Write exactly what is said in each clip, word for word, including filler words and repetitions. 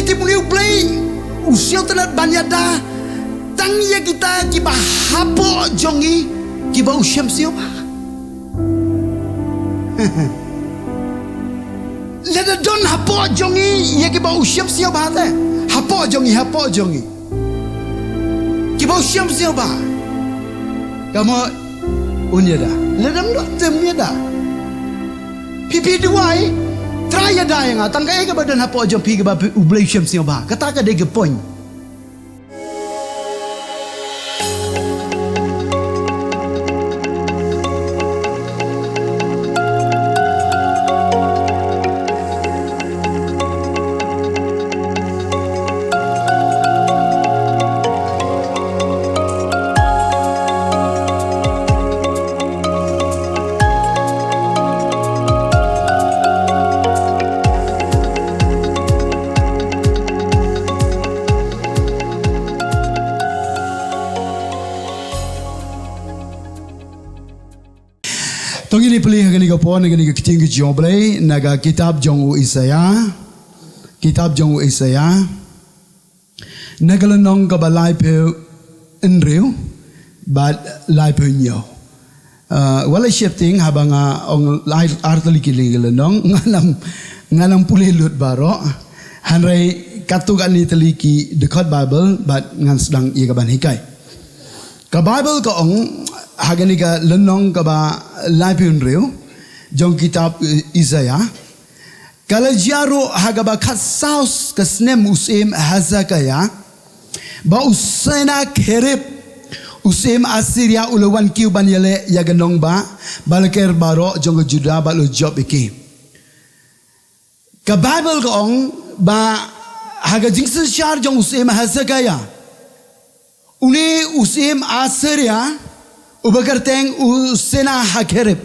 Te une U Blei u sngewtynnad ban ïada tang ïa kita kiba hapoh jong ngi kiba u shem sngewbha. Lada don hapoh jong ngi ïa kiba u shem sngewbha te, hapoh jong ngi, hapoh jong ngi kiba u shem sngewbha, ka mut un ïada. Lada ym don te ym ïada. Phi, phi duwai, Trai ïada ïa nga, tang kaei kaba don hapoh jong phi kaba U Blei u shem sngewbha. Kata ka dei ka point. To ngin ïa pule ha kane ka por, na kane ka ktien ka jong U Blei, na ka kitab jong u Isaiah. Kitab jong u Isaiah. Na ka lynnong kaba laiphew hynriew bad laiphew hynñiew. Ah, wat la sheptieng haba nga ong lai ar tylli ki lynnong, ngan ym, ngan ym pule lut baroh. Hynrei katto katne tylli ki dkhot Baibl bad ngan sdang ïa kaban hikai. Ka Baibl ka ong ha kane ka lynnong kaba laiphew hynriew jong kitab, eh, Isaiah. Ka la jia ruh ha kaba khatsaw ka snem u syiem Hezekiah, ba u Sennacherib u syiem Assyria u la wan kiew ban ïaleh ïa ka nongbah ba la ker baroh jong ka Judah bad u la jop ïa ki. Ka Baibl ka ong ba ha ka jingsynshar jong u syiem Hezekiah, une u syiem Assyria uba kyrteng u Sennacherib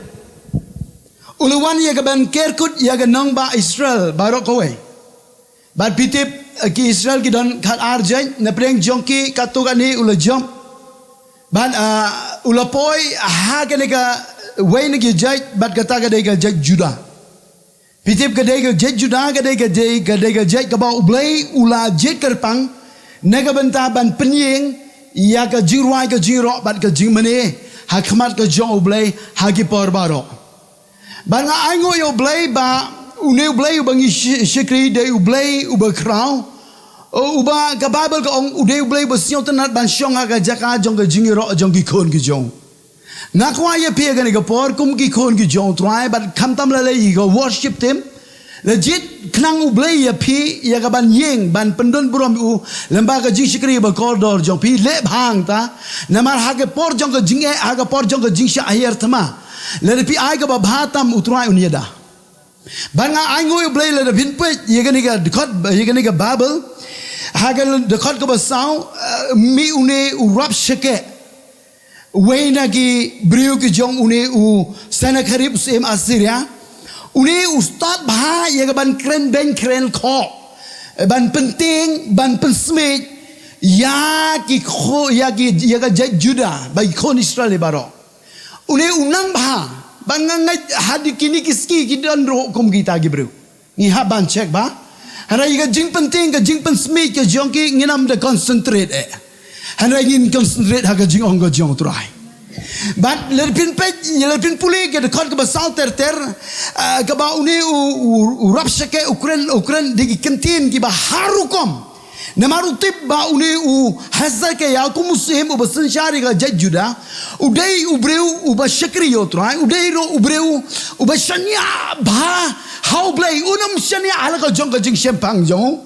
u la wan ïa kaban ker kut ïa ka nongbah Israel baroh kawei. Bad phi tip, eh, ki Israel ki don khatar jait, na pdeng jong ki katto katne u la jop. Bad, ah, u la poi ha kane kawei na ki jait, bad kata ka dei ka jait Judah. Phi tip, ka dei ka jait Judah, ka dei ka jait, ka dei ka jait kaba U Blei u la jied kyrpang na ka bynta ban pynïeng ïa ka jingrwai ka jingrok bad ka jingmane ha khmat ka jong U Blei ha ki por baroh. Bad nga ai nguh ïa U Blei ba une U Blei uba ngi shi-, shakri dei U Blei uba khraw. U-, uba ka Baibl ka ong u dei U Blei uba sngewtynnad ban shong ha ka jaka jong ka jingïaroh jong ki khun ki jong. Nga kwah ïa phi ha kane ka por kum ki khun ki jong U Trai bad khamtam lei lei ïa ka worship team. La jied khnang U Blei ïa phi ïa kaban ïeng ban pyndon burom ïa u lyngba ka jingshakri ba kordor jong phi leh bha hangta. Namar ha ka por jong ka jingeh, ha ka por jong ka jingshah hiar thma, lada phi ai kaba bha tam U Trai un ïada. Bad nga ai nguh ïa U Blei lada phin peit ïa kane ka dkhot, ïa kane ka Baibl. Ha ka dkhot kaba saw, eh, mih une u Rabshakeh, uwei na ki briew ki jong une u Sennacherib u syiem Assyria. Une u stad bha ïa kaban kren beiñ kren khoh, ban pyntieng, ban pynsmiej ïa ki kho-, ïa ki, ïa ka jait Judah bad ki khun Israel baroh. Une u nang bha, ba nga ngeit ha kine ki sngi ki don ruh kum kita ki briew. Ngi hap ban check bha. Hynrei ka jingpyntieng, ka jingpynsmiej ka jong ki ngin ym da concentrate eh. Hynrei ngin concentrate ha ka jingong ka jong U Trai. Bad lada phin peit, lada phin pule ka dkhot kaba saw ter ter, ah, kaba une u, u, u Rabshakeh u kren, u kren da ki kyntien kiba har rukom. Namar u tip ba une u Hezekiah kum u syiem uba synshar ïa ka jait Judah, u dei u briew uba shakri ïa U Trai, u dei ruh u briew uba shaniah bha ha U Blei, un ym shaniah ha la ka jong ka jingshemphang jong u.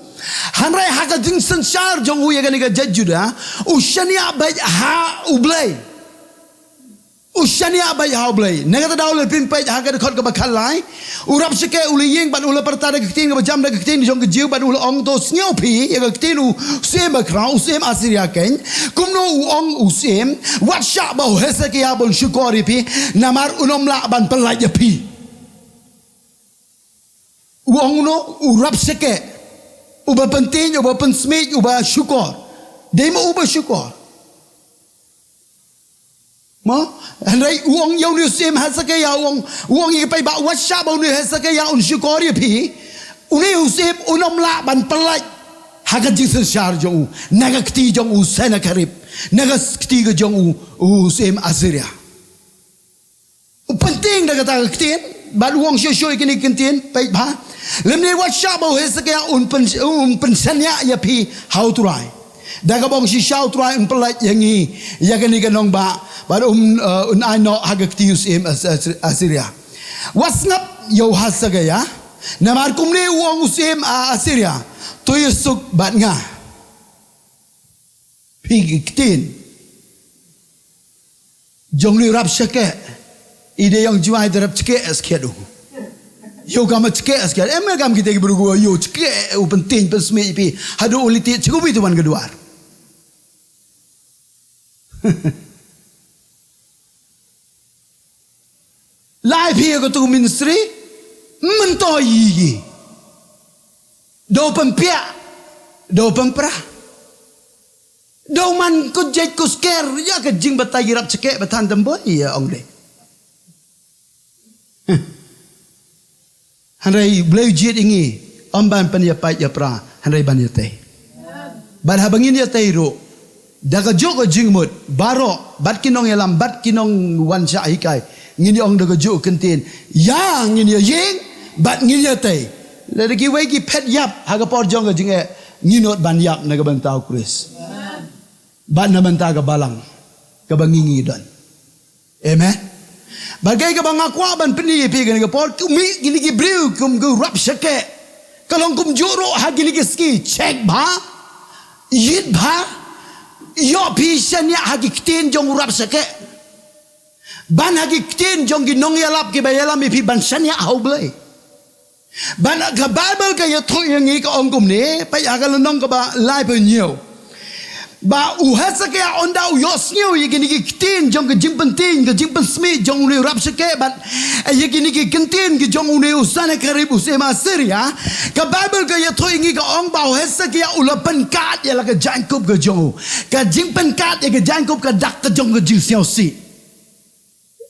Hynrei ha ka jingsynshar jong u ïa kane ka jait Judah, u shaniah beit ha U Blei. U shaniah beit ha U Blei. Na kata ka daw lada phin peit ha ka dkhot kaba khatlai, u Rabshakeh u la ïeng bad u la pyrta da ka ktien kaba jam da ka ktien jong ka Jiw bad u la ong, to sngap phi ïa ka ktien u syiem bakhraw, u syiem Assyria keiñ. Kumno u ong u syiem, wat shah ba u Hezekiah un shukor ïa phi, namar un ym lah ban pyllait ïa phi. U ong uno, u Rabshakeh, uba pyntieng, uba pynsmiej, uba shukor. Dei mo uba shukor. Mo, hynrei u ong ïa une u syiem Hezekiah, u ong, u ong ïa ki paidbah, wat shah ba une u Hezekiah un shukor ïa phi. Une u syiem un ym lah ban pyllait. Ha ka jingsynshar jong u, na ka kti jong u Sennacherib, na ka kti ka jong u, u syiem Assyria. U pyntieng da kata ka ktien, bad u ong shuh shuh ïa kine ki ktien, peit bha. Lymne wat shah ba u Hesekiah un pyn-, un pynshaniah ïa phi ha u Trai. Da kaba ong shisha u Trai un pyllait ïa ngi, ïa kane ka nongbah, bad un, eh, un ai noh ha ka kti u syiem As-, As-, Assyria. Wat sngap ïa u Hesekiah, namar kumne u ong u syiem, ah, Assyria, to ïasuk bad nga. Phi ki ktien jong u rap shakeh. I dei ong jwai da rap shakeh skhiat u. Ïoh kam shakeh skhiat. Em kam kita ki bru ïoh shakeh u pyntieng pynsmit phi. Haduh u leit shakeh phi tu wan ka dwar. Lai phi ïa katu ministry, myntoi ïa ki. Dei u pynpiah, dei u pynpra. Dei u man kut jait kut sker, ïa ka jingbatai ïa rap shakeh ba than tymbai ïa ong dei. Hynrei Blei u jied ïa ngi, ym ban pynïapait ïapra, hynrei ban ïatei. Bad haba ngin ïatei ruh, da kajuh ka jingmut, baroh, bad ki nongïalam, bad ki nongwan shah hikai, ngin ïa ong da kajuh ka ktien, ïa ngin ïa ïeng, bad ngin ïatei. Lada kiwei ki phet ïap, ha ka por jong ka jingeh, ngin nud ban ïap na ka bynta u Khrist. Bad na bynta ka balang, kaba ngi ngi don. Amen. Bad kaei kaba nga kwah ban pyni ïa phi kane ka por, kum kine ki briew, kum ki rap shakeh. Ka long kumjuh ruh ha kine ki sngi, check bha, ïit bha, ïoh phi shaniah ha ki ktien jong u rap shakeh. Ban ha ki ktien jong ki nongïalap kiba ïalam ïa phi ban shaniah ha u Blei. Ban ka Baibl ka ïathuh ïa ngi ka ong kumne, peit ha ka lynnong kaba laiphew hynñiew. Ba u Hesekiah ynda u ïohsngew ïa kine ki ktien jong ka jingpyntieng, ka jingpynsmit jong une u rap shakeh, bad, eh, ïa kine ki ktien ki jong une u Sennacherib u syiem Assyria, ka Baibl ka ïathuh ïa ngi ka ong ba u Hesekiah u la pynkad ïa la ka jaiñkup ka jong u. Ka jingpynkad ïa ka jaiñkup ka dak ka jong ka jingsngewsih.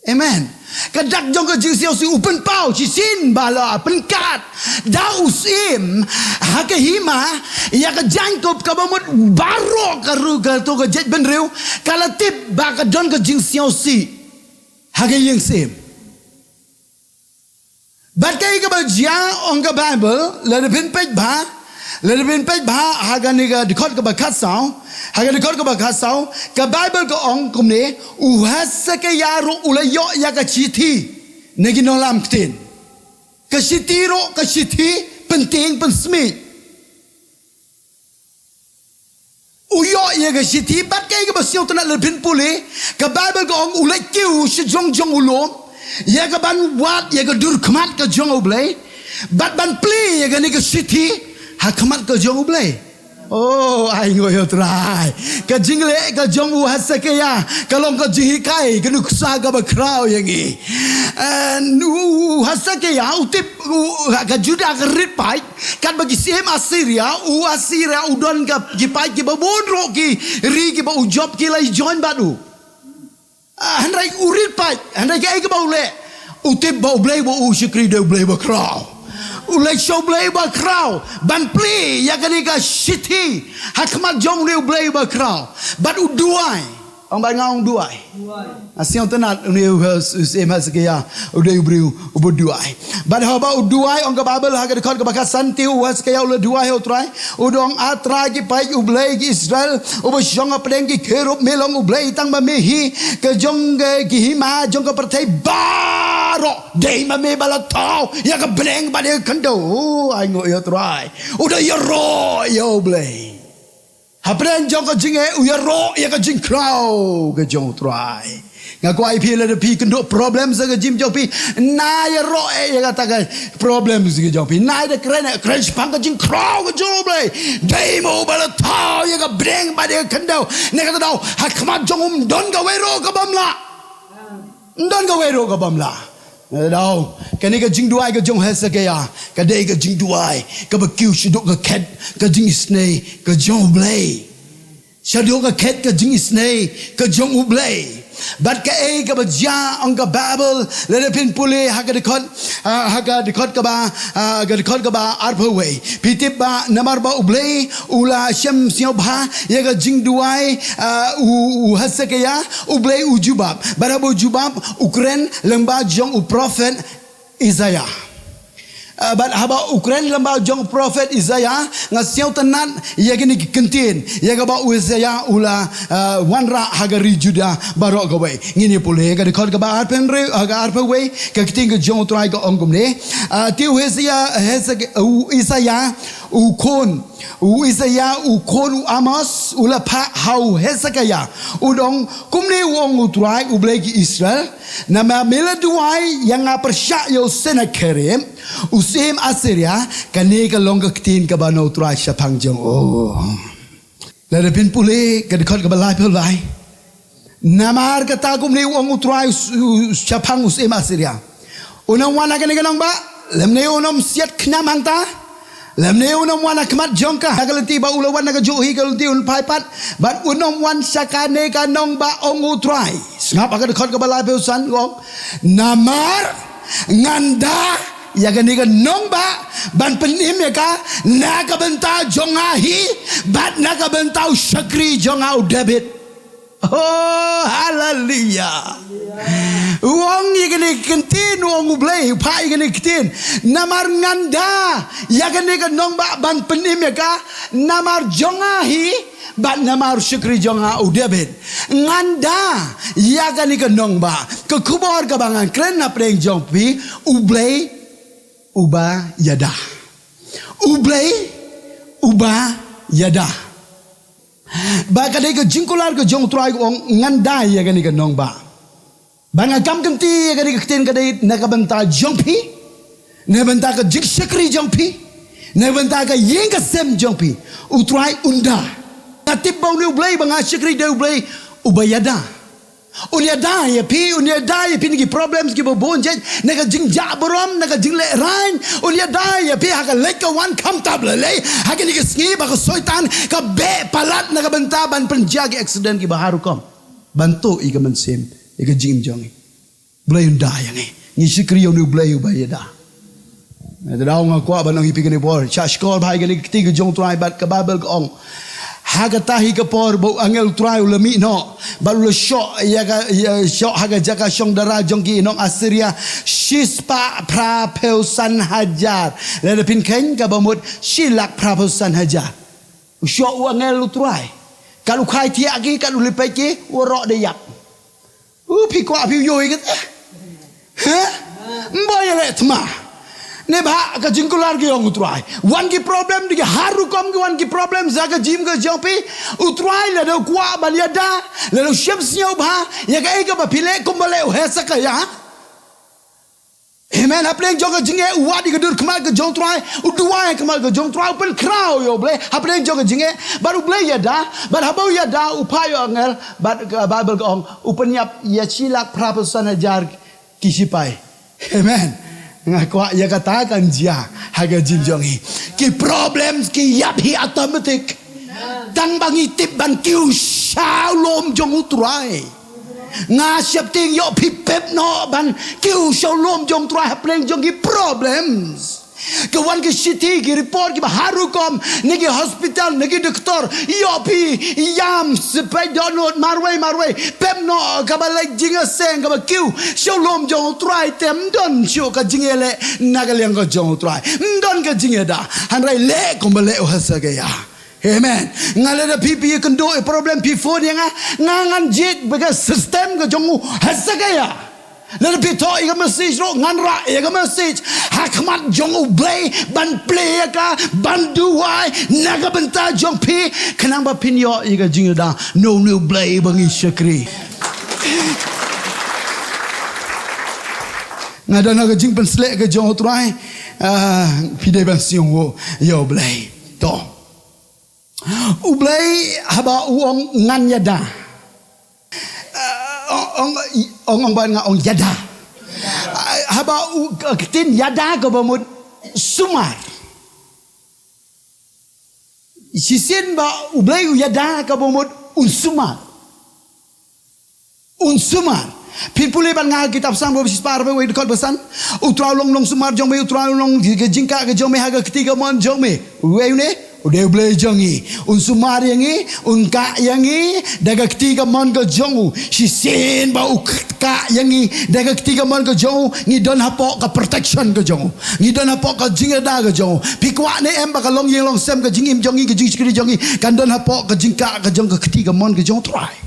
Amen. Ka dak jong ka jingsngewsih u pynpaw shisien ba la pynkad da u syiem ha ka hima ïa ka jaiñkup kaba mut baroh ka ru ka to ka jaitbynriew ka la tip ba ka don ka jingsngewsih ha ka ïing syiem. Bad kaei kaba jia ong ka Baibl, lada phin peit bha, lada phin peit bha, ha kane ka dkhot kaba khatsaw, ha ka dkhot kaba khatsaw, ka Baibl ka ong kumne, u Hesekiah ruh u la ïoh ïa ka shithi, na ki nongïalam ktien. Ka shithi ruh, ka shithi, pyntieng pynsmit. U ïoh ïa ka shithi bad kaei kaba sngewtynnat lada phin pule, ka Baibl ka ong u leit kiew sha jong jong u lum, ïa ka ban wad ïa ka dur khmat ka jong u Blei, bad ban plie ïa kane ka shithi ha khmat ka jong u Blei. Oh, ai nguh ïa u Trai. Ka jingleh ka jong u Hesekiah ka long ka jinghikai, ka nuksa kaba khraw ïa ngi. Eh, u Hesekiah u tip, u, ka Judah ka rit paid, katba ki syiem Assyria, u Assyria u don ka ki paid kiba bun ruh ki ri kiba u jop ki la join bad u. Ah, hynrei u rit paid, hynrei kaei kaba u leh, u tip ba u Blei ba u shakri dei u Blei ba khraw. U leit sha u Blei ba khraw ban plie ïa kane ka shithi ha khmat jong une u Blei ba khraw. Bad u duwai. Ong ba nga ong duwai. Nga sngewtynnat une u, u syiem Hesekiah u dei u briew uba duwai. Bad haba u duwai, ong ka Baibl ha ka dkhot kaba khatsan, te u Hesekiah u la duwai ha u Trai. U da ong, A Trai ki paid, u Blei ki Israel, uba shong hapdeng ki kherub, me long u Blei tang ma me hi, ka jong ka, ki hima jong ka pyrthei baroh, dei ma me ba la thaw ïa ka bneng bad ïa ka khyndew. Oh, ai nguh ïa u Trai. U da ïaroh ïa u Blei. Hapdeng jong ka jingeh u ïaroh ïa ka jingkhraw ka jong u Trai. Nga kwah ïa phi lada phi kynduh problem sa ka jingim jong phi, na ïaroh eh ïa kata ka problem sa ka jong phi. Na ïa da kren eh, kren shaphang ka jingkhraw ka jong u Blei. Dei ma u ba la thaw ïa ka bneng bad ïa ka khyndew. Na kata daw ha khmat jong u ym don kawei ruh ka bym lah. Ym don kawei ruh ka bym lah. Nga daw, kane ka jingduwai ka jong u Hesekiah ka dei ka jingduwai kaba kiew shaduh ka khet ka jingisynei ka jong u Blei. Shaduh ka khet ka jingisynei ka jong u Blei. Bad kaei kaba jia, ong ka Baibl, lada phin pule ha ka dkhot, ah, ha ka dkhot kaba, ah, ka dkhot kaba arphew wei. Phi tip ba namar ba U Blei u la shem sngewbha ïa ka jingduwai, ah, u, u Hesekiah, U Blei u jubab. Bad haba u jubab, u kren lyngba jong u prophet Isaiah. Ah, bad haba u kren lyngba jong u prophet Isaiah, nga sngewtynnat ïa kine ki kyntien, ïa kaba u Isaiah u la, ah, wanrah ha ka ri Judah baroh kawei. Ngin ïa pule ka dkhot kaba arphew hynriew, ah, ka arphew wei, ka ktien ka jong U Trai ka ong kumne. Ah, te u Hesekiah, Hesekiah, u Isaiah, u khun, u Isaiah, u khun u Amos, u la phah ha u Hesekiah. U ong, kumne u ong U Trai, U Blei ki Israel, namar me la duwai ïa nga pyrshah ïa u Sennacherib, u syiem Assyria, kane ka long ka ktien kaba na U Trai shaphang jong u. Lada phin pule ka dkhot kaba laiphew lai. Namar kata kumne u ong U Trai u s-, u s-, shaphang u syiem Assyria. Un ym wan ha kane ka nongbah, lymne un ym siat khnam hangta, lymne un ym wan ha khmat jong ka. Ha ka lynti ba u la wan na kajuh hi ka lynti un phai pat. Bad un ym wan sha kane ka nongbah ong U Trai. Sngap ha ka dkhot kaba laiphew san u ong. Namar ngan da ïa kane ka nongbah ban pynim ïa ka na ka bynta jong nga hi bad na ka bynta u shakri jong nga u David. Oh, haleluya. U ong ïa kane ka ktien, u ong U Blei, u phah ïa kane ka ktien. Namar ngan da ïa kane ka nongbah ban pynim ïa ka namar jong nga hi bad namar u shakri jong nga u David. Ngan da ïa kane ka nongbah. Ka khubor kaba ngan kren na pdeng jong phi, U Blei uba ïada. U Blei uba ïada. Ba ka dei ka jingkular ka jong U Trai, u ong ngan da ïa kane ka nongbah. Ba nga kam kynti ïa kane ka ktien ka dei na ka bynta jong phi, na ka bynta ka jingshakri jong phi, na ka bynta ka ïing ka sem jong phi. U Trai un da. Nga tip ba une U Blei ba nga shakri dei U Blei uba ïada. Un ïada ïa phi, un ïada ïa phi na ki problems kiba bun jait, na ka jingjah burom, na ka jinglehrain, un ïada ïa phi ha ka leit ka wan, khamtam lei lei ha kine ki sngi ba ka Soitan ka beh palat na ka bynta ban pynjia ki accident kiba har rukom. Ban tuh ïa ka mynsiem, ïa ka jingim jong ngi. Blei un da ïa ngi. Ngi shakri ïa une U Blei uba ïada. Te daw nga kwah ban ong ïa phi kane por, shah shkor bha ïa kane ka ktien ka jong U Trai bad ka Baibl ka ong. Ha kata hi ka por ba u angel U Trai u la mih noh bad u la shoh ïa ka, ïa shoh ha ka jaka shong dara jong ki nong Assyria shispah phraphew san hajar. Lada phin kheiñ kaba mut shi lak phraphew san hajar. U shoh u angel U Trai. Kat u khaïi thiah ki, kat u lipeit ki, waroh da ïap. U phi kwah phi u ïohi kata. Ha? Mbo ïaleh thma. Neibhah ka jingkular ka jong U Trai. Wan ki problem, da ki har rukom ki wan ki problem sha ka jingim ka jong phi. U Trai lada u kwah ban ïada, lada u sngewbha ïa kaei kaba phi leh kumba leh u Hesekiah. Amen. Hapdeng jong ka jingeh u wad ïa ka dur khmat ka jong U Trai, u duwai ha khmat ka jong U Trai, u pynkhraw ïa U Blei hapdeng jong ka jingeh. Bad U Blei ïada, bad haba u ïada u phah ïa u angel, bad ka Baibl ka ong u pynïap ïa shi lak phraphew san hajar ki shipai. Amen. Nga kwah ïa kata kan jia ha ka jingim jong ngi. Ki problems ki ïap hi automatic. Tang ba ngi tip ban kiew sha u lum jong U Trai. Nga sheptieng ïoh phi pep noh ban kiew sha u lum jong U Trai hapdeng jong ki problems. Ka wan ki shithi ki report kiba har rukom, na ki hospital, na ki doktor, ïoh phi ïam, sepeit dohnud marwei marwei, pep noh kaba leit jingïaseng kaba kiew sha u lum jong U Trai, te ym don shuh ka jingïaleh na ka liang ka jong U Trai. Ym don ka jingïada. Hynrei leh kumba leh u Hesekiah. Amen. Nga lada phi phi ïakynduh ïa problem phi phone ïa nga, nga ngan jied bad ka system ka jong u Hesekiah. Lada phi thoh ïa ka message ruh ngan rah ïa ka message ha khmat jong U Blei ban plie ïa ka, ban duwai na ka bynta jong phi, khnang ba phin ïoh ïa ka jingïada na une U Blei ba ngi shakri. Nga don ha ka jingpynsleh ka jong U Trai, ah, phi dei ban sngew ïa U Blei. To. U Blei haba u ong ngan ïada. Ah, ong, ong, ong, ong ba nga ong ïada. Ah, haba u, ka ktien ïada kaba mut sumar. Shisien ba U Blei u ïada kaba mut un sumar. Un sumar. Phin pule bad nga ha kitab Salm kaba shispah arphew wei dkhot ba san. U Trai u long nongsumar jong me, u Trai u long ka jingkah ka jong me ha ka kti kamon jong me. Wei une, u dei u Blei jong ngi. Un sumar ïa ngi, un kah ïa ngi da ka kti kamon ka jong u. Shisien ba u kah ïa ngi da ka kti kamon ka jong u, ngi don hapoh ka protection ka jong u. Ngi don hapoh ka jingïada ka jong u. Phi kwah ne em ba ka longïing longsem, ka jingim jong ngi, ka jingshakri jong ngi kan don hapoh ka jingkah ka jong ka kti kamon ka jong u Trai.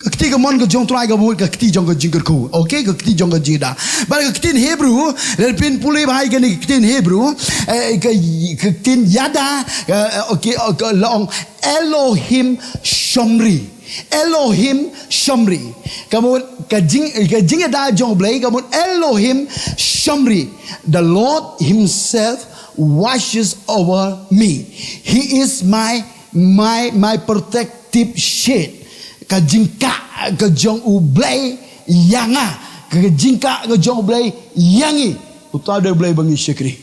Ka kti kamon ka jong u Trai ka mut ka kti jong ka jingkyrkhu. Okay, ka kti jong ka jingïada. Bad ka ktien Hebru, lada phin pule bha ïa kane ka ktien Hebru, eh, ka, ka ktien ïada, eh, okay, eh, ka la ong Elohim Shomri. Elohim Shomri. Ka mut ka jing, ka jingïada jong u Blei, ka mut Elohim Shomri. The Lord himself watches over me. He is my, my, my protective shade. Ka jingkah ka jong u Blei ïa nga. Ka jingkah ka jong u Blei ïa ngi. Uta u dei u Blei ba ngi shakri.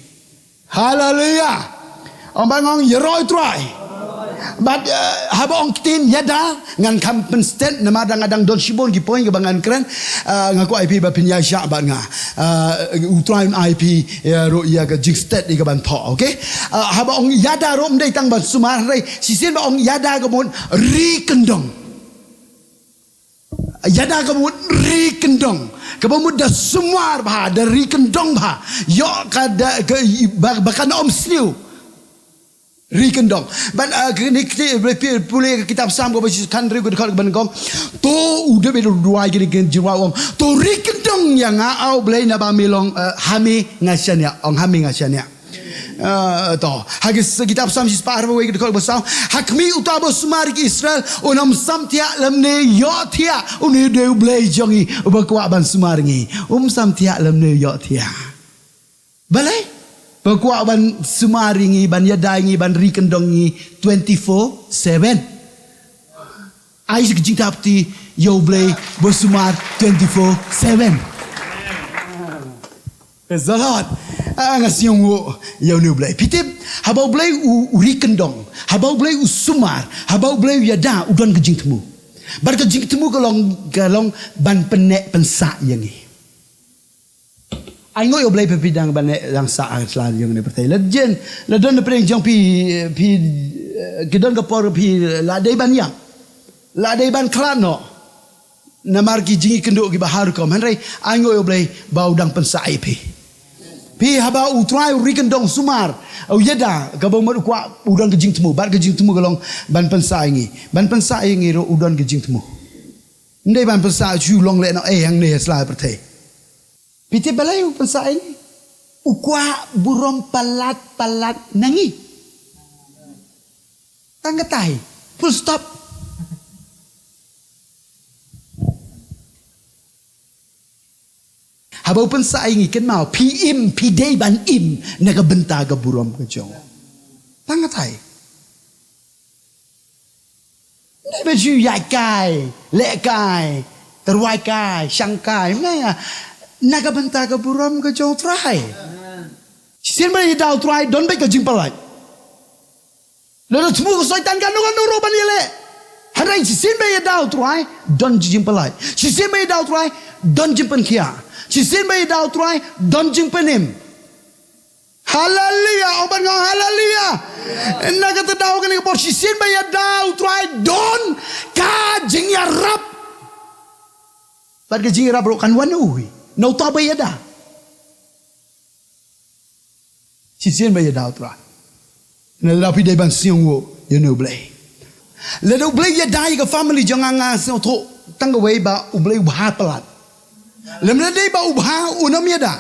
Haleluya. Ong bad nga ong ïaroh ïa u Trai. Bad, eh, haba ong ktien ïada, ngan kham pynstet namar dang, dang don shibun ki point kiba ngan kren. Eh, nga kwah ïa phi ba phin ïaishah bad nga. Eh, u Trai un ai phi, eh, ruh ïa ka jingstet ïa ka ban thoh, okay? Eh, haba ong ïada ruh ym dei tang ban sumar, hynrei shisien ba ong ïada ka mut ri kyndong. Ïada ka mut ri kyndong. Kaba mut da sumar bha, da ri kyndong bha. Ïoh ka da, ka, ba, ba kan ym sniew. Ri kyndong. Bad, ah, kine, kine, pule ka kitab Salm kaba shi khathynriew ka dkhot kaba nyngkong. To u David u duwai kine ki jingrwai u ong. To ri kyndong ïa nga, ah, U Blei, naba me long, eh, ha me nga shaniah. Ong ha me nga shaniah. Ah, to. Ha ki s-, kitab Salm shispah arphew wei ka dkhot ba saw. Ha khmih uta uba sumar ïa ki Israel, un ym samthiah lymne ïohthiah, une u dei u Blei jong ngi, uba kwah ban sumar ïa ngi. Um samthiah lymne ïohthiah. Balei? Ba kwah ban sumar ïa ngi, ban ïada ïa ngi, ban ri kyndong ïa ngi twenty-four seven. Ai sa ka jingthap kti ïa U Blei ba sumar twenty-four seven. Praise the Lord. Ah, nga sngewnguh ïa une U Blei. Phi tip, haba U Blei u, u ri kyndong, haba U Blei u sumar, haba U Blei u ïada, u don ka jingthmu. Bad ka jingthmu ka long, ka long ban pynneh pynsah ïa ngi. Ai nguh ïa U Blei ba phi dang ban neh dang sah ha sla jong ne pyrthei. La jen, la don na pyrthei jong phi, phi, eh, ki don ka por phi, eh, la dei ban ïap. La dei ban khlad noh. Namar ki jingïakynduh kiba har rukom. Hynrei ai nguh ïa U Blei ba u dang pynsah ïa phi. Phi haba U Trai u ri kyndong sumar, u ïada, kaba mut u kwah u don ka jingthmu, bad ka jingthmu ka long ban pynsah ïa ngi. Ban pynsah ïa ngi ruh u don ka jingthmu. Ym dei ban pynsah shu long lehnoh, eh, hangne ha sla pyrthei. Phi tip balei u pynsah ïa ngi? U kwah burom palat palat na ngi. Tang katei. Full stop. Haba u pynsah ïa ngi, kynmaw, phi im, phi dei ban im na ka bynta ka burom ka jong u. Tang katei. Ym dei ba shu ïaid kai, leh kai, tyrwa kai, shang kai, ym dei, na ka bynta ka burom ka jong U Trai. Shisien ba ïada U Trai, don beit ka jingpyllait. Lada thmu ka soitan kano kano ruh ban ïaleh. Hynrei shisien ba ïada U Trai, don jingpyllait. Shisien ba ïada U Trai, don jingpynkhiah. Shisien ba ïada U Trai, don jingpynim. Haleluya, ong bad nga haleluya. Na kata daw kane ka por shisien ba ïada U Trai don ka jingïarap. Bad ka jingïarap ruh kan wan na uwei. Na uta ba ïada. Shisien ba ïada U Trai. Na lada phi dei ban sngewnguh ïa une U Blei. Lada U Blei u ïada ïa ka family jong nga, nga sngewthuh tang kawei ba U Blei u bha palat. Lymne dei ba u bha un ym ïada.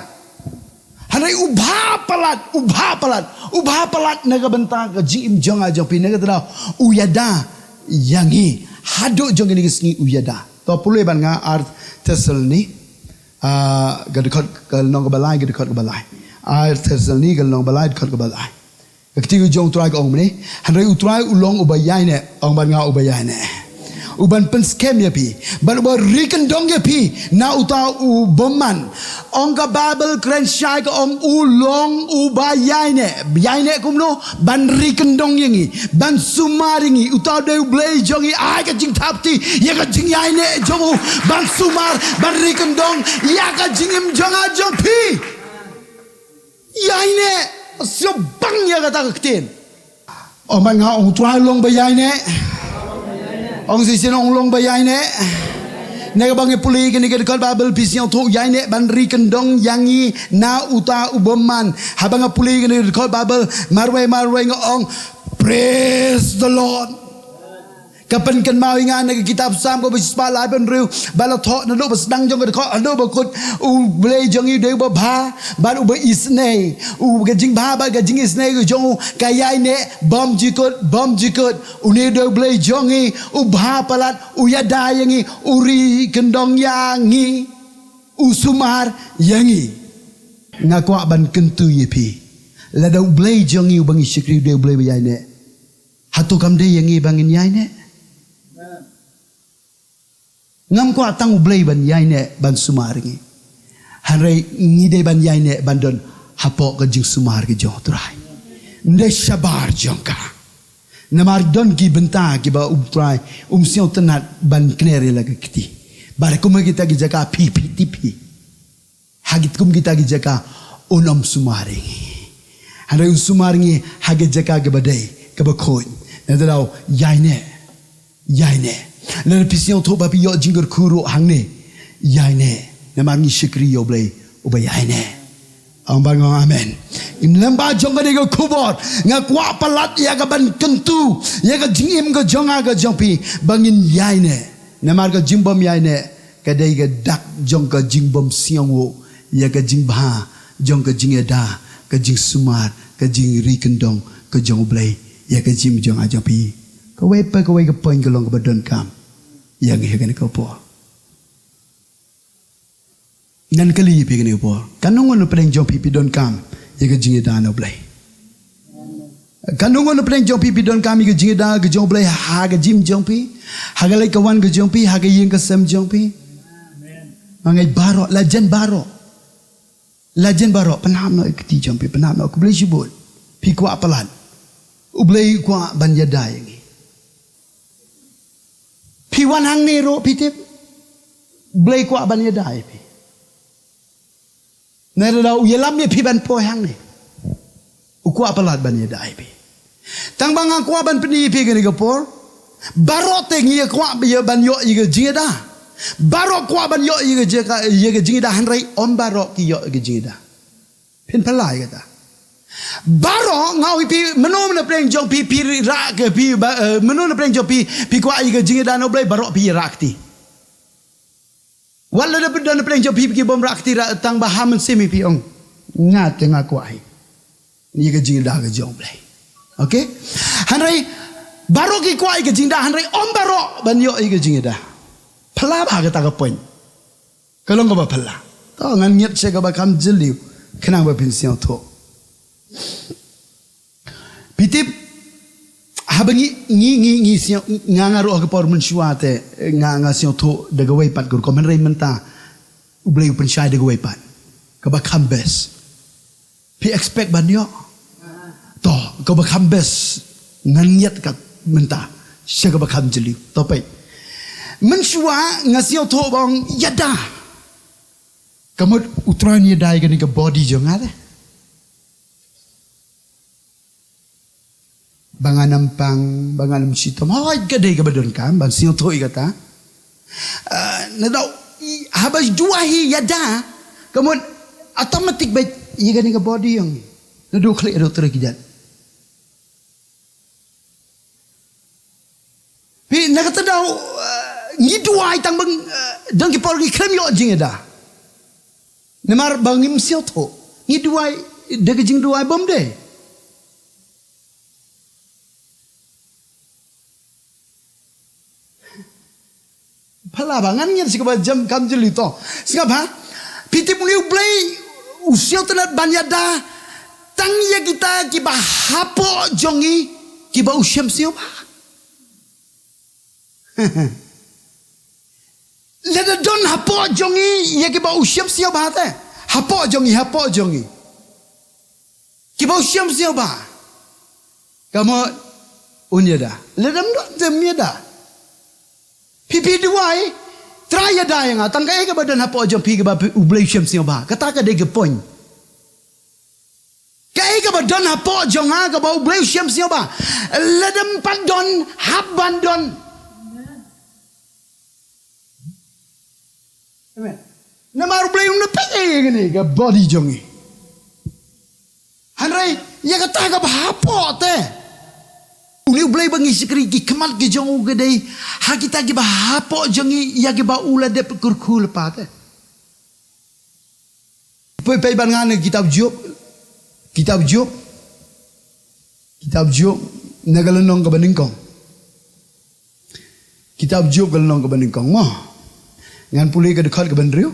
Hynrei u bha palat, u bha palat, u bha palat na ka bynta ka jingim jong nga jong phi na kata daw. U ïada ïa ngi. Haduh jong kine ki sngi u ïada. To pule bad nga ar Thessaloni. Ah, ka dkhot ka lynnong kaba lai, ka dkhot kaba lai. Ar Thessaloni ka lynnong kaba lai, dkhot kaba lai. Ka ktien ka jong U Trai ka ong kumne, hynrei U Trai u long uba ïaineh, ong bad nga uba ïaineh. U ban pynskhem ïa phi, ban u ba ri kyndong ïa phi na uta u bymman. Ong ka Baibl kren shai ka ong u long u ba ïaineh. Ïaineh kumno? Ban ri kyndong ïa ngi, ban sumar ïa ngi. Uta u dei u Blei jong ngi, ai ka jingthap kti ïa ka jingïaineh jong u, ban sumar, ban ri kyndong ïa ka jingim jong nga jong phi. Ïaineh, sngewbang ïa kata ka ktien. Ong ba nga ong Trai long ba ïaineh. Ong shisien ong long ba ïaineh. Neka ba nga pule kane ka dkhot Baibl phi sngewthuh ïaineh ban ri kyndong ïa ngi na uta u bymman. Haba nga pule kane ka dkhot Baibl marwei marwei nga ong praise the Lord. Ka pynkynmaw ïa nga na ka kitab Salm kaba shispah laiphew hynriew, ba la thoh naduh ba sdang jong ka dkhot haduh ba kut, u Blei jong ngi u dei uba bha bad uba isynei. U ka jingbha bad ka jingisynei ka jong u ka ïaineh bymjukut bymjukut. Une u dei u Blei jong ngi u bha palat, u ïada ïa ngi, u ri kyndong ïa ngi, u sumar ïa ngi. Nga kwah ban kyntu ïa phi, lada u Blei jong ngi uba ngi shakri u dei u Blei ba ïaineh, hato kam dei ïa ngi ba ngin ïaineh? Ngam kwah tang u Blei ban ïaineh ban sumar ngi. Hynrei ngi dei ban ïaineh ban don hapoh ka jingsumar ka jong u Trai. Ym dei shabar jong ka. Namar don ki bynta kiba u Trai um sngewtynnat ban kner ïa la ka kti. Bad kum ha kita ki jaka phi phi tip hi. Ha kit kum kita ki jaka un ym sumar ïa ngi. Hynrei un sumar ïa ngi ha ki jaka kiba dei, kiba khuid. Nangta daw ïaineh. Ïaineh. Lada phi sngewthuh ba phi ïoh jingkyrkhu ruh hangne, ïaineh. Namar ngi shakri ïa u Blei uba ïaineh. Ong ba nga ong amen. Ïa lem ba jong kane ka khubor nga kwah palat ïa ka ban kyntu ïa ka jingim ka jong nga ka jong phi ba ngin ïaineh. Namar ka jingbym ïaineh ka dei ka dak jong ka jingbym sngewthuh ïa ka jingbha jong ka jingïada, ka jingsumar, ka jingri kyndong ka jong u Blei ïa ka jingim jong nga jong phi. Kawei pa kawei ka point ka long kaba donkam ïa ngi ha kane ka por. Ngan kylli ïa phi kane ka por, katno ngut na pdeng jong phi phi donkam ïa ka jingïada na u Blei? Katno ngut na pdeng jong phi phi donkam ïa ka jingïada ka jong u Blei ha ka jingim jong phi, ha ka leit ka wan ka jong phi, ha ka ïing ka sem jong phi? Nga ngeit baroh, la jan baroh. La jan baroh, pynhap noh ïa ka kti jong phi, pynhap noh. Khublei shibun phi kwah palat. U Blei u kwah ban ïada ïa ngi. Phi wan hangne ruh phi tip, u Blei u kwah ban ïada ïa phi. Nangta daw u ïalam ïa phi ban poi hangne. U kwah palat ban ïada ïa phi. Tang ba nga kwah ban pyni ïa phi kane ka por, baroh te ngi kwah ban ïoh ïa ka jingïada. Baroh kwah ban ïoh ïa ka jingïada, hynrei ym baroh ki ïoh ïa ka jingïada. Phin phylla ïa kata. Baroh nga ong ïa phi, mano na pdeng jong phi phi rah ka phi ba, eh, mano na pdeng jong phi phi kwah ïa ka jingïada na u Blei, baroh phi rah kti. Wat la da phi don na pdeng jong phi ki bym rah kti, rah tang ba ha mynsiem phi ong, nga te nga kwah hi ïa ka jingïada ka jong u Blei. Okay? Hynrei baroh ki kwah ïa ka jingïada, hynrei ym baroh ban ïoh ïa ka jingïada. Phylla ba kata ka point. Ka long kaba phylla. To ngan ngiat sha kaba kham jylliew khnang ba phin sngewthuh. Phi tip, haba ngi, ngi, ngi, ngi sngewthuh, nga, nga ruh ha ka por mynshuwa te, nga, nga sngewthuh da kawei pat ka rukom, hynrei mynta u Blei u pynshai da kawei pat kaba kham best. Phi expect ban ïoh? To, kaba kham best ngan ngiat kat mynta sha kaba kham jylliew. To peit. Mynshuwa nga sngewthuh ba ong ïada. Ka mut u Trai un ïada ïa kane ka body jong nga te. Ba ngan ym pang, ba ngan ym shitom. Hooid ka dei kaba donkam ban sngewthuh ïa kata. Ah, nangta daw, i, haba duwai hi ïada, ka mut automatic ba ïa kane ka body jong ngi. Naduh khlieh haduh trei ki jait. Phi, na kata daw, eh, ngi duwai tang ba, eh, don ki por ngi khlem ïoh jingïada. Namar ba ngim sngewthuh. Ngi duwai da ka jingduwai bymdei. Phylla ba ngan ngiat sha kaba kham jylliew to. Sngap ha. Phi tip une u Blei u sngewtynnat ban ïada tang ïa kita kiba hapoh jong ngi kiba u shem sngewbha. Lada don hapoh jong ngi ïa kiba u shem sngewbha te. Hapoh jong ngi, hapoh jong ngi. Kiba u shem sngewbha. Ka mut un ïada. Lada ym don te ym ïada. Phi phi duwai. Trai ïada ïa nga. Tang kaei kaba don hapoh jong phi kaba phi, U Blei u shem sngewbha. Kata ka dei ka point. Kaei kaba don hapoh jong nga kaba U Blei u shem sngewbha. Lada ym pat don, hap ban don. Amen. Namar U Blei um da peit ïa kane ka body jong ngi. Hynrei ïa kata kaba hapoh te. Une U Blei ba ngi shakri, ki khmat ki jong u ka dei ha kita kiba hapoh jong ngi, ïa kiba u la dep kyrkhu lypa te. Peit, peit bad nga na kitab Job. Kitab Job. Kitab Job na ka lynnong kaba nyngkong. Kitab Job ka lynnong kaba nyngkong mo. Ngan pule ka dkhot kaba hynriew.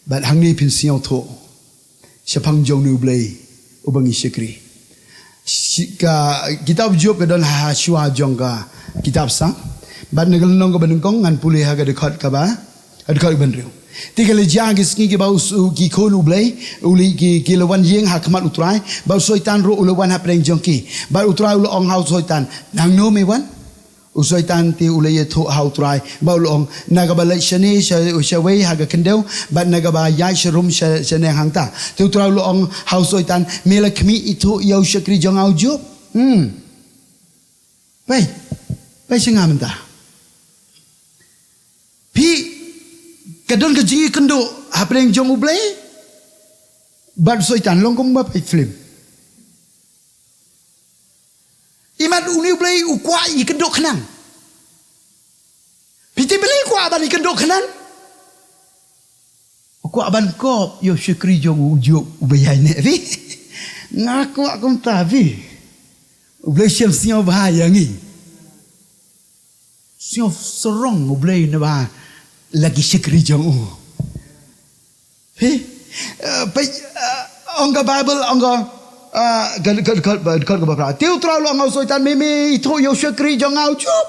Bad hangne phin sngewthuh shaphang jong une U Blei uba ngi shakri. Shi-, ka kitab Job ka don ha shuwa jong ka kitab Salm. Bad na ka lynnong kaba nyngkong ngan pule ha ka dkhot kaba, ha dkhot kaba hynriew. Te ka la jia ha ki sngi kiba u s-, u, ki khun U Blei, u leit ki, ki la wan ïing ha khmat U Trai, bad u Soitan ruh u la wan hapdeng jong ki. Bad U Trai u la ong ha u Soitan, "Nangno me wan?" U Soitan te u la ïathuh ha U Trai, bad u la ong, "Na kaba leit shane sha, shawei ha ka khyndew, bad na kaba ïaid sharum sha, shaneng hangta." Te U Trai u la ong ha u Soitan, "Me la khmih ithuh ïa u shakri jong nga u Job?" Hmm. Peit, peit sha nga mynta. Phi, ka don ka jingïakynduh hapdeng jong U Blei bad u Soitan, long kumba peit film. Imat une U Blei u kwah ïakynduh khnang. Phi tip balei u kwah ban ïakynduh khnang? U kwah ban kop ïa u shakri jong u Job uba ïaineh, phi. Nga kwah kumta, phi. U Blei u shem sngewbha ïa ngi. Sngewsarong U Blei naba la ki shakri jong u. Phi, eh, peit, eh, ong ka Baibl, ong ka, eh, ka, ka, ka, ka, ka, ka, ka, te U Trai u la ong ha u Soitan, "Me, me ithuh ïa u shakri jong nga u Job.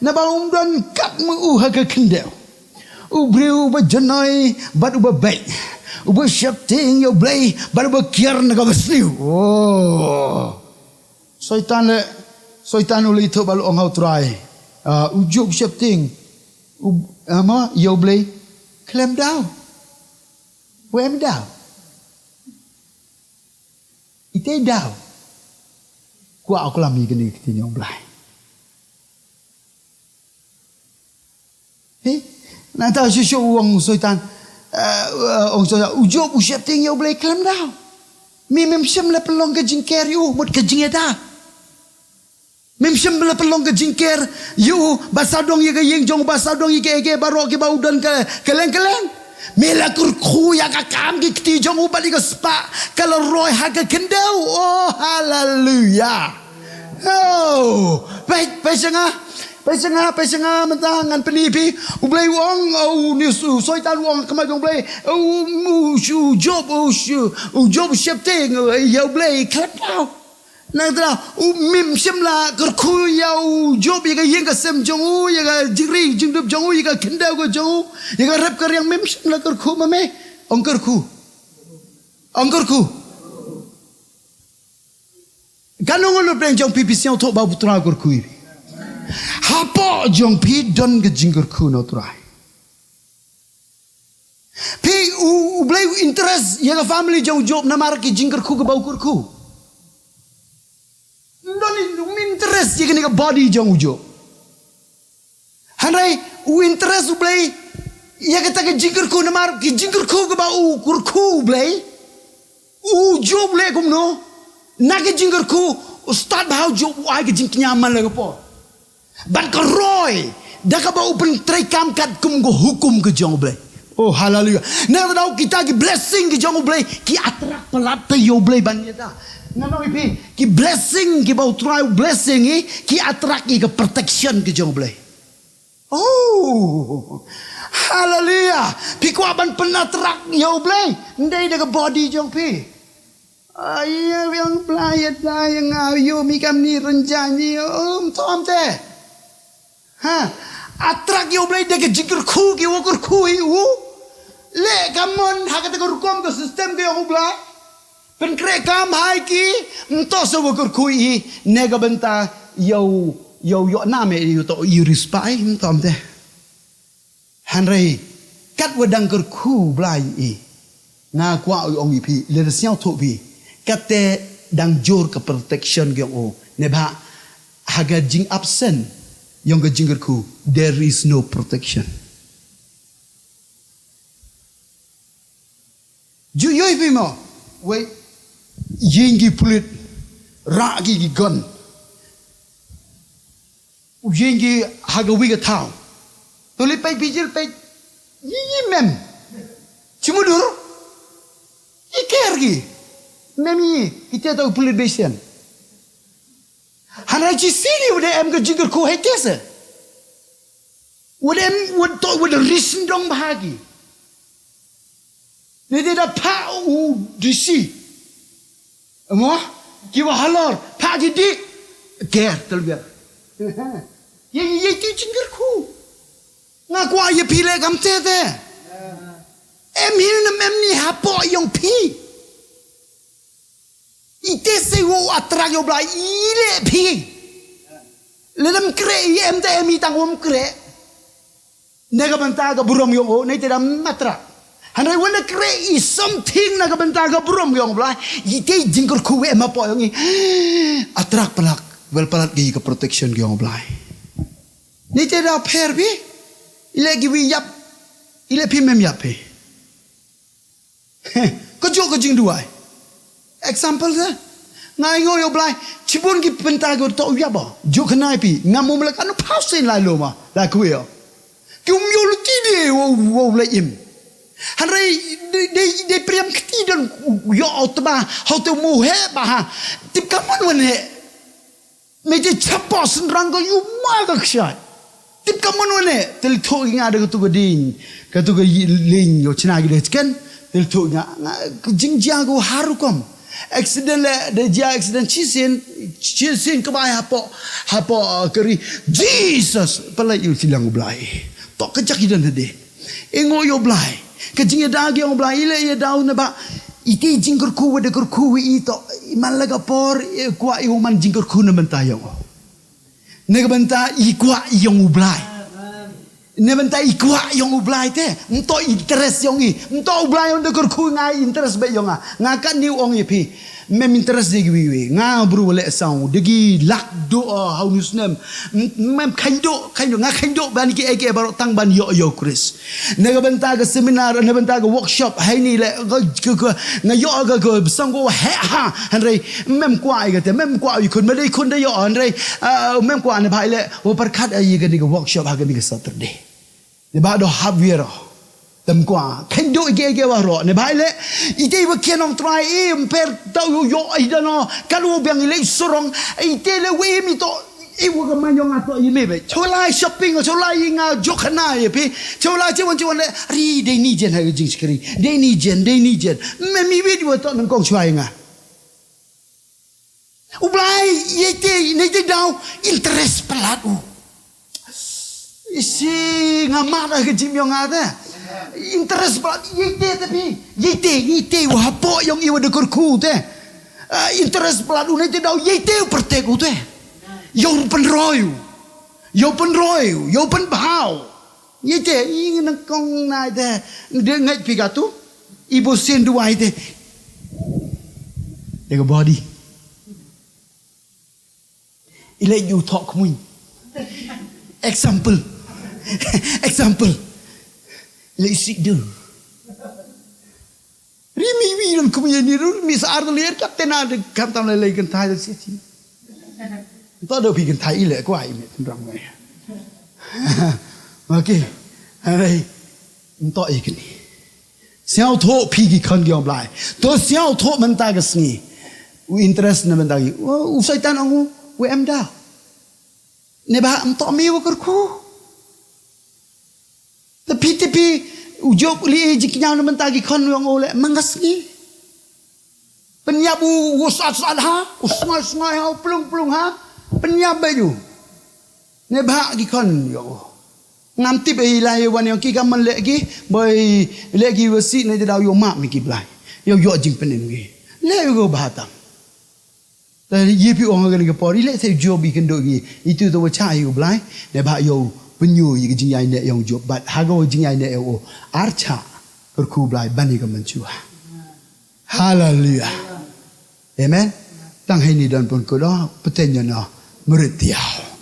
Naba um don katma u ha ka khyndew. U briew uba janai bad uba beit. Uba sheptieng ïa U Blei bad uba kiar na kaba sniew." Oh. Soitan le, Soitan u la ïathuh bad u la ong ha u Trai, ah, u Job u sheptieng, u, ah, mo, ïa U Blei khlem daw. Wei em daw? Itei daw? Kwah u klam ïa kane ka ktien jong U Blei. He? Nangta shuh shuh u ong u Soitan. Eh, eh, ong u Soitan, u Job u sheptieng ïa U Blei khlem daw. Me mem shym la pynlong ka jingker ïa u, mut ka jingïada. Mem shym la pynlong ka jingker ïa u, ba sawdong ïa ka ïing jong u, ba sawdong ïa kiei kiei baroh kiba u don ka, kylleng kylleng. Me la kyrkhu ïa ka kam ki kti jong u bad ïa ka spah ka la roi ha ka khyndew. Oh, haleluya. Oh, peit, peit sha nga. Peit sha nga, peit sha nga, mynta ngan pyni phi. U Blei u ong, oh, u ni u Soitan u ong ha khmat jong U Blei. Oh, u, u, u Job, u, u, u Job u sheptieng, oh, ïa U Blei khlem daw. Nangta, u mem shym la kyrkhu ïa u Job, ïa ka ïing ka sem jong u, ïa ka jingri jingdup jong u, ïa ka khyndew ka jong u, ïa ka rep ka riang mem shym la kyrkhu ma me. Ong kyrkhu. Ong kyrkhu. Katno ngut hapdeng jong phi phi sngewthuh ba U Trai u kyrkhu ïa phi? Hapoh jong phi don ka jingkyrkhu na U Trai. Phi u, U Blei u interest ïa ka family jong u Job namar ki jingkyrkhu kiba u kyrkhu. Don in, um interest ïa kane ka body jong u Job. Hynrei u interest U Blei ïa kata ka jingkyrkhu namar ki jingkyrkhu kiba u kyrkhu U Blei. U Job u leh kumno? Na ka jingkyrkhu u stad bha u Job u ai ka jingkñia man la ka por. Bad ka roi da kaba u pyntreikam katkum ka hukum ka jong U Blei. Oh, haleluya. Nangta daw kita ki blessing ki jong U Blei ki attract palat ïa U Blei ban ïada. Ngan ong ïa phi, ki blessing kiba U Trai u blessing ïa ki attract ïa ka protection ka jong U Blei. Oh, haleluya. Phi kwah ban pynattract ïa U Blei? Ym dei da ka body jong phi. Ai ïa, biang Blei ïada ïa nga, ïoh mi kam ni rynjang ni, um tom te. Ha. Attract ïa u Blei da ka jingkyrkhu ki wa kyrkhu ïa u. Leh ka mon ha kata ka rukom ka system ka ïa u Blei. Pynkhreh kam ha ki, ym toh sa wa kyrkhu ïa i, ne ka bynta ïa u, ïa u ïoh nam ïa u toh ïa u riewspah, ym toh ym te. Hynrei, kat wa dang kyrkhu u Blei ïa i. Nga kwah u ong ïa phi, lada sngewthuh phi. Kat te dang jur ka protection ka ïong u. Ne ba, ha ka jing absent, ïong ka jingkyrkhu, there is no protection. Ju ïohi phi mo, wei, ïing ki pulit, rah ki ki gun. U ïing ki ha ka wi ka thaw. To leit peit phi jil peit, ïi ïi mem. Chi mudur, ïi ker ki. Mem ïi, ki te to pulit besen. Hana chi sini u de em ka jingkyrkhu hei te se. Wad em, wad to, wad ris ndong bha ki. Ni te da pha u D C. Mo? Ki wa halor, pha ki di. Ker, tel ker. Ye, ye, ye, ti jingkyrkhu. Nga kwah ïa phi leh kam te te. Em hi nam em ni hapoh ïong phi. Ite se u attract ïa u Blei, i leh phi. Lada ym kreh, i em te em i tang wam kreh. Na ka bynta ka burom ïong u, na ite da ym attract. Hynrei wan da kreh i something na ka bynta ka burom ïong u Blei. Ite jingkyrkhu em hapoh ïong i. Attract palat, wel palat ki ka protection ïong u Blei. Na ite da pher phi. I leh ki wi ïap. I leh phi mem ïap phi. Ka jok ka jingduwai. Example sa. Nga ïoh ïa u Blei. Chibun ki pynta ki to ïa ba. Jok khnai phi. Nga mum la kanu phaw sen lai lo ma. La kwe ïa. Ki um ïoh lu ti de wo wo la im. Hynrei de de de priam kti don ïoh au tba. Hau te mu he ba ha. Tip ka mon wan he. Me je chapo synrang ko yu ma ka ksai. Tip ka mon wane, tel thok nga da katu ka ding. Katu ka yi ling yo chna ki de chicken. Tel thok nga, nga jingjia ko harukom. Accident le, de jia accident chisin, chisin ka bai hapo, hapo uh, kari. Jesus, pala yu silang u Blai. Tok ka jak idan hade. Engo ïa u Blai. Ka jingïada ki ïong u Blai i leh ïada u naba. Iti jingkyrkhu wa da kyrkhu wi i to. I man la ka por i kwah i u man jingkyrkhu na bynta ïong u. Na ka bynta i kwah ïong u Blai. Na bynta i kwah ïong u Blai te. Mto interest ïong i. Mto u Blai ïong da kyrkhu nga interest ba ïong nga. Nga kat ni u ong i phi. Mem interest de ki wi wi. Nga bru leh saw. De ki lak do uh, hau nu snem. Mem khain do, khain do. Nga khain do ban ki eke baro tang ban yo yo Chris. Na ka bynta ka seminar, na bynta ka workshop, hai ni le ka ka ka nga yo ka ka besang ko he ha. Hynrei mem kwah i ka te, mem kwah i khun, ma dei khun de yo, hynrei mem kwah ne bhai le, wo perkat ai ka ni ka workshop ha ka ni ka Saturday. Ne ba do hap wier. Tem kwah. Khain do ike ike wa ro. Ne bhai le. Ite wa kian ong trai e mper tau yo yo ai dano. Kan wo biang ile surong. Ite le we mi to. E wa ka man yong ato i me be. Cholai shopping, cholai nga jokana ye pi. Cholai chewan chewan le. Ri de ni jen ha jing skri. De ni jen, de ni jen. Me mi we di wa to nang kong chwai nga. U Blai, ïeite, ne te dau, interest palat u. Isi, nga mada ka jim yong ada. Interest palat, ïeite tapi, ïeite, ïeite, wa hapo yong iwa de kurku te. Ah, interest palat u, ne te dau, ïeite u pertek u te. Yow penroy u. Yow penroy u, yow penbhaw. Ïeite, i nang kong na te, de ngai pigatu. Ibo sen duwai te. Dega body. Ile yu thok mui. Example. Example. Ile isi du. Rimi wi ran kumi ni rur mi sa ar le ka tena de kantam le le kan thai de sisi. To do pi kan thai ile kwa i me tun rang me. Okay. Hai. Nto ikni. Sngewthuh phi ki khon ki ong Blai. To sngewthuh mynta ka sngi. U interest na mynta ki. U Saitan ong u em da. Ne ba em to mi wa kurku. Te phi te phi u jop li e jingkñiaw na mynta ki khon ong u le mang ka sngi. Pynïap u u sat sat ha, u sngai sngai ha, u plung plung ha. Pynïap ba ju. Ne ba ki khon ong u. Ngam tip ei la ïa wan ïong ki kam man leh ki, boi leh ki wa sih ne jadau ïoh map me ki Blai. Ïoh ïoh jingpynim ki. Leh ïoh bha tam. Te ïa phi ong ha kane ka por, i leh te Job i kynduh ki, itu te wa chah ïa u Blai, ne ba ïoh pynïoh ïa ka jingïaineh ïong Job, bad ha ka jingïaineh ïong u, ar chah, kyrkhu Blai, ban ïa ka mynshuwa. Haleluya. Amen. Tang hei ni don pun kudo, peten ïa no, murit tiaw.